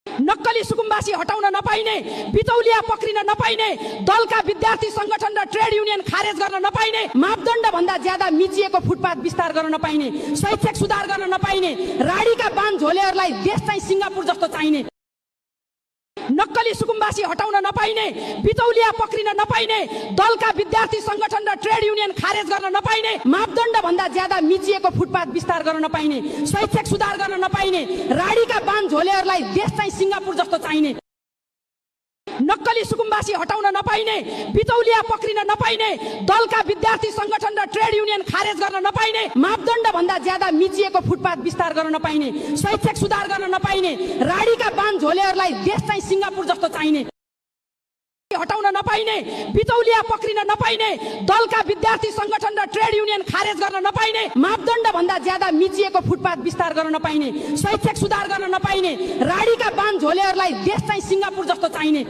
नक्कली सुकुम्बासी हटाउन नपाइने, बिचौलिया पक्रिन नपाइने, दलका विद्यार्थी संगठन र ट्रेड युनियन खारेज गर्न नपाइने, मापदण्ड भन्दा ज्यादा मिचिएको फुटपाथ विस्तार गर्न नपाइने, शैक्षिक सुधार गर्न नपाइने, राडीका बाण झोलेहरूलाई देश चाहिँ सिङ्गापुर जस्तो चाहिने, नक्कली सुकुम्बासी हटाउन नपाइने, बिचौलिया पक्रिन नपाइने, दलका विद्यार्थी संगठन र ट्रेड युनियन खारेज गर्न नपाइने, मापदण्ड भन्दा ज्यादा मिचिएको फुटपाथ विस्तार गर्न नपाइने, शैक्षिक सुधार गर्न नपाइने, राडीका बाण झोलेहरूलाई देश चाहिँ सिङ्गापुर जस्तो चाहिने, नक्कली सुकुम्बासी हटाउन नपाइने, बिचौलिया पक्रिन नपाइने, दलका विद्यार्थी संगठन र ट्रेड युनियन खारेज गर्न नपाइने, मापदण्ड भन्दा ज्यादा मिचिएको फुटपाथ विस्तार गर्न नपाइने, शैक्षिक सुधार गर्न नपाइने, राडीका बाण झोलेहरूलाई देश चाहिँ सिङ्गापुर जस्तो चाहिने, हटाउन नपाइने, बिचौलिया पक्रिन नपाइने, दलका विद्यार्थी संगठन र ट्रेड युनियन खारेज गर्न नपाइने, मापदण्ड भन्दा ज्यादा मिचिएको फुटपाथ विस्तार गर्न नपाइने, शैक्षिक सुधार गर्न नपाइने, राडीका बाण झोलेहरूलाई देश चाहिँ सिङ्गापुर जस्तो चाहिने।